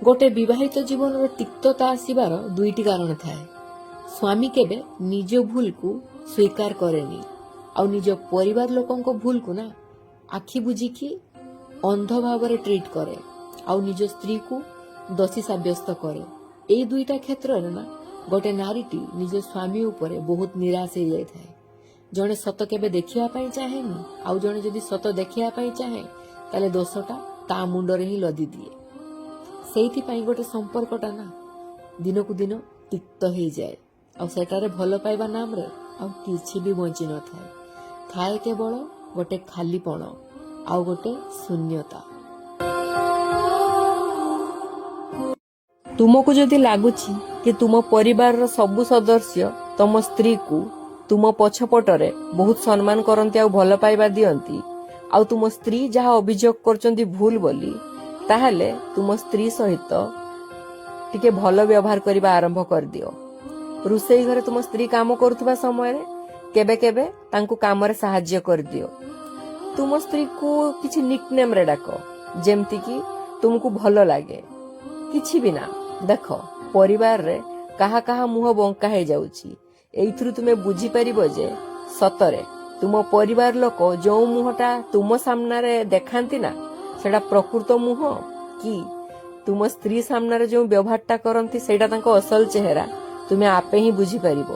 ଗୋଟେ ବିବାହିତ ଜୀବନର ତିକ୍ତତା ଆସିବାର ଦୁଇଟି କାରଣ ଥାଏ। ସ୍ୱାମୀ କେବେ ନିଜ ଭୁଲକୁ ସ୍ୱୀକାର କରେନି, ଆଉ ନିଜ ପରିବାର ଲୋକଙ୍କ ଭୁଲକୁ ନା ଆଖି ବୁଜିକି ଅନ୍ଧ ଭାବରେ ଟ୍ରିଟ୍ କରେ, ଆଉ ନିଜ ସ୍ତ୍ରୀକୁ ଦୋଷୀ ସାବ୍ୟସ୍ତ କରେ। ଏଇ ଦୁଇଟା କ୍ଷେତ୍ରରେ ନା ଗୋଟେ ନାରୀଟି ନିଜ ସ୍ୱାମୀ ଉପରେ ବହୁତ ନିରାଶ ହେଇଯାଇଥାଏ। ଜଣେ ସତ କେବେ ଦେଖିବା ପାଇଁ ଚାହେଁନି, ଆଉ ଜଣେ ଯଦି ସତ ଦେଖିବା ପାଇଁ ଚାହେଁ, ତାହେଲେ ଦୋଷଟା ତା ମୁଣ୍ଡରେ ହିଁ ଲଦି ଦିଏ। ସେଇଥିପାଇଁ ଗୋଟେ ସମ୍ପର୍କଟା ନା ଦିନକୁ ଦିନ ତିକ୍ତ ହେଇଯାଏ, ଆଉ ସେଠାରେ ଭଲ ପାଇବା ନାମରେ ଆଉ କିଛି ବି ବଞ୍ଚି ନଥାଏ। ଥାଏ କେବଳ ଗୋଟେ ଖାଲିପଣ ଆଉ ଗୋଟେ ଶୂନ୍ୟତା। ତୁମକୁ ଯଦି ଲାଗୁଛି କି ତୁମ ପରିବାରର ସବୁ ସଦସ୍ୟ ତମ ସ୍ତ୍ରୀକୁ ତୁମ ପଛପଟରେ ବହୁତ ସମ୍ମାନ କରନ୍ତି ଆଉ ଭଲ ପାଇବା ଦିଅନ୍ତି, ଆଉ ତୁମ ସ୍ତ୍ରୀ ଯାହା ଅଭିଯୋଗ କରୁଛନ୍ତି ଭୁଲ ବୋଲି, ତାହେଲେ ତୁମ ସ୍ତ୍ରୀ ସହିତ ଟିକେ ଭଲ ବ୍ୟବହାର କରିବା ଆରମ୍ଭ କରିଦିଅ। ରୋଷେଇ ଘରେ ତୁମ ସ୍ତ୍ରୀ କାମ କରୁଥିବା ସମୟରେ କେବେ କେବେ ତାଙ୍କୁ କାମରେ ସାହାଯ୍ୟ କରିଦିଅ। ତୁମ ସ୍ତ୍ରୀକୁ କିଛି ନିକ୍ ନେମ୍ରେ ଡାକ, ଯେମିତିକି ତୁମକୁ ଭଲ ଲାଗେ, କିଛି ବି ନା। ଦେଖ, ପରିବାରରେ କାହା କାହା ମୁହଁ ବଙ୍କା ହେଇଯାଉଛି। ଏଇଥିରୁ ତୁମେ ବୁଝିପାରିବ ଯେ ସତରେ ତୁମ ପରିବାର ଲୋକ ଯୋଉ ମୁହଁଟା ତୁମ ସାମ୍ନାରେ ଦେଖାନ୍ତି ନା, ସେଟା ପ୍ରକୃତ ମୁହଁ କି ତୁମ ସ୍ତ୍ରୀ ସାମ୍ନାରେ ଯୋଉ ବ୍ୟବହାରଟା କରନ୍ତି, ସେଇଟା ତାଙ୍କ ଅସଲ ଚେହେରା, ତୁମେ ଆପେ ହିଁ ବୁଝିପାରିବ।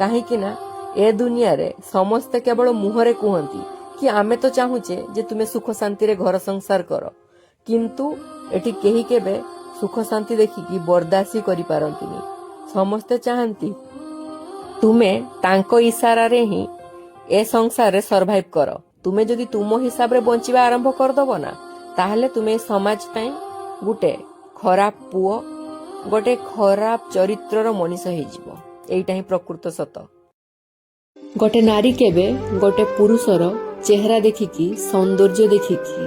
କାହିଁକି ନା ଏ ଦୁନିଆରେ ସମସ୍ତେ କେବଳ ମୁହଁରେ କୁହନ୍ତି କି ଆମେ ତ ଚାହୁଁଛେ ଯେ ତୁମେ ସୁଖ ଶାନ୍ତିରେ ଘର ସଂସାର କର, କିନ୍ତୁ ଏଠି କେହି କେବେ ସୁଖ ଶାନ୍ତି ଦେଖିକି ବରଦାସ୍ତ ହିଁ କରିପାରନ୍ତିନି। ସମସ୍ତେ ଚାହାନ୍ତି ତୁମେ ତାଙ୍କ ଇସାରାରେ ହିଁ ଏ ସଂସାରରେ ସର୍ଭାଇଭ କର। ତୁମେ ଯଦି ତୁମ ହିସାବରେ ବଞ୍ଚିବା ଆରମ୍ଭ କରିଦବ ନା, ତାହେଲେ ତୁମେ ଏ ସମାଜ ପାଇଁ ଗୋଟେ ଖରାପ ପୁଅ, ଗୋଟେ ଖରାପ ଚରିତ୍ରର ମଣିଷ ହେଇଯିବ। ଏଇଟା ହିଁ ପ୍ରକୃତ ସତ। ଗୋଟେ ନାରୀ କେବେ ଗୋଟେ ପୁରୁଷର ଚେହେରା ଦେଖିକି, ସୌନ୍ଦର୍ଯ୍ୟ ଦେଖିକି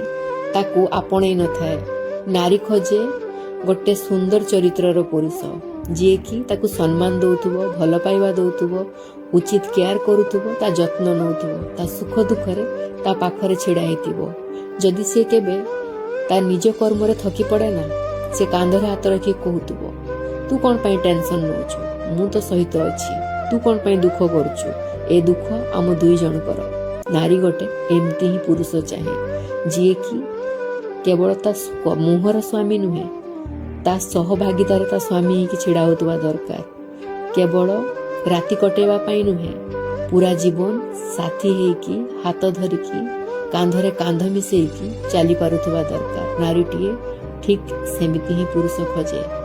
ତାକୁ ଆପଣେଇ ନଥାଏ। ନାରୀ ଖୋଜେ ଗୋଟେ ସୁନ୍ଦର ଚରିତ୍ରର ପୁରୁଷ, ଯିଏକି ତାକୁ ସମ୍ମାନ ଦଉଥିବ, ଭଲ ପାଇବା ଦଉଥିବ, ଉଚିତ କେୟାର କରୁଥିବ, ତା ଯତ୍ନ ନଉଥିବ, ତା ସୁଖ ଦୁଃଖରେ ତା ପାଖରେ ଛିଡ଼ା ହେଇଥିବ। ଯଦି ସିଏ କେବେ ତା ନିଜ କର୍ମରେ ଥକି ପଡ଼େ ନା, ସେ କାନ୍ଧରେ ହାତ ରଖି କହୁଥିବ, "ତୁ କ'ଣ ପାଇଁ ଟେନସନ ନଉଛୁ? ମୁଁ ତ ସହିତ ଅଛି। ତୁ କ'ଣ ପାଇଁ ଦୁଃଖ କରୁଛୁ? ଏ ଦୁଃଖ ଆମ ଦୁଇ ଜଣଙ୍କର।" ନାରୀ ଗୋଟେ ଏମିତି ହିଁ ପୁରୁଷ ଚାହେଁ, ଯିଏକି କେବଳ ତା ମୁହଁର ସ୍ୱାମୀ ନୁହେଁ, ତା ସହଭାଗିତାରେ ତା ସ୍ୱାମୀ ହେଇକି ଛିଡ଼ା ହେଉଥିବା ଦରକାର। କେବଳ ରାତି କଟେଇବା ପାଇଁ ନୁହେଁ, ପୁରା ଜୀବନ ସାଥୀ ହେଇକି, ହାତ ଧରିକି, କାନ୍ଧରେ କାନ୍ଧ ମିଶେଇକି ଚାଲି ପାରୁଥିବା ଦରକାର। ନାରୀଟିଏ ଠିକ୍ ସେମିତି ହିଁ ପୁରୁଷ ଖୋଜେ।